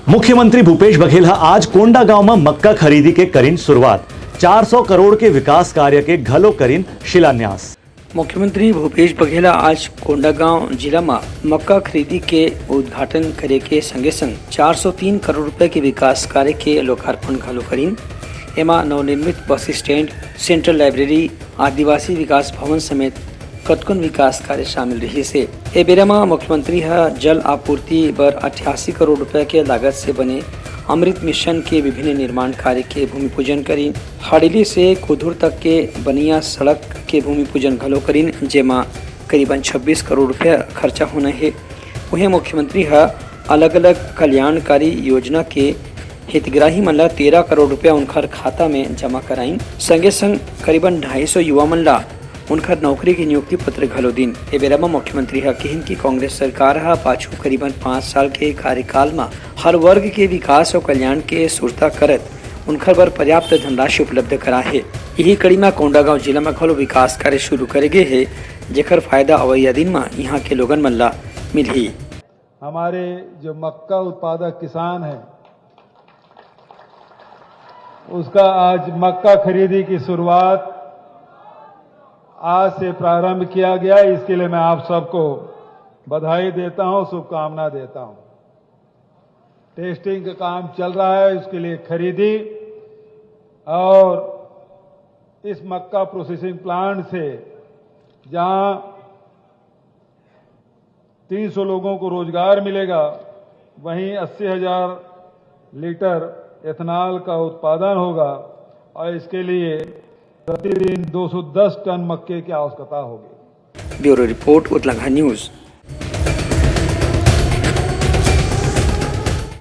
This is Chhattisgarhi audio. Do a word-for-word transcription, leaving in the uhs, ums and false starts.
मुख्यमंत्री भूपेश बघेल ह आज कोंडागांव म मक्का खरीदी के करिन शुरुआत, चार सौ करोड़ के विकास कार्य के घलो करिन शिलान्यास। मुख्यमंत्री भूपेश बघेल ह आज कोंडागांव जिला म मक्का खरीदी के उद्घाटन करे के संगे संग चार सौ तीन करोड़ रुपए के विकास कार्य के लोकार्पण घलो करिन। एमा नवनिर्मित बस स्टैंड, सेंट्रल लाइब्रेरी, आदिवासी विकास भवन समेत कतकोन विकास कार्य शामिल रहिस हे। ए बेरा म मुख्यमंत्री ह जल आपूर्ति बर अट्ठासी करोड़ रुपया के लागत से बने अमृत मिशन के विभिन्न निर्माण कार्य के भूमि पूजन करिन। हड़ेली से कुधुर तक के बनिया सड़क के भूमि पूजन घलो करिन, जेमा करीबन छब्बीस करोड़ रुपया खर्चा होना हे। उहें मुख्यमंत्री ह अलग-अलग कल्याणकारी योजना के हितग्राही मन ल तेरह करोड़ रुपया उनखर खाता में जमा कराइन। संगे संग करीबन ढाई सौ युवा मन ल उनखर नौकरी के नियुक्ति पत्र घलो दिन। ए बेरा म मुख्यमंत्री ह किहिन कि कांग्रेस सरकार ह पाछू करीबन पाँच साल के कार्यकाल म हर वर्ग के विकास अउ कल्याण के सुरता करत उनखर बर पर्याप्त धनराशि उपलब्ध करा हे। इही कड़ी म कोंडागांव जिला म घलो विकास कार्य शुरू करे गे हे, जेकर फायदा अवइया दिन म इहां के लोगन मन ल मिलही। हमारे जो मक्का उत्पादक किसान हैं, उसका आज मक्का खरीदी की शुरुआत आज से प्रारंभ किया गया। इसके लिए मैं आप सबको बधाई देता हूं, शुभकामना देता हूं। टेस्टिंग का काम चल रहा है, उसके लिए खरीदी, और इस मक्का प्रोसेसिंग प्लांट से जहां तीन सौ लोगों को रोजगार मिलेगा, वहीं अस्सी हज़ार लीटर एथेनॉल का उत्पादन होगा और इसके लिए प्रतिदिन दो सौ दस टन मक्के की आवश्यकता होगी। ब्यूरो रिपोर्ट, उतलाघाट न्यूज।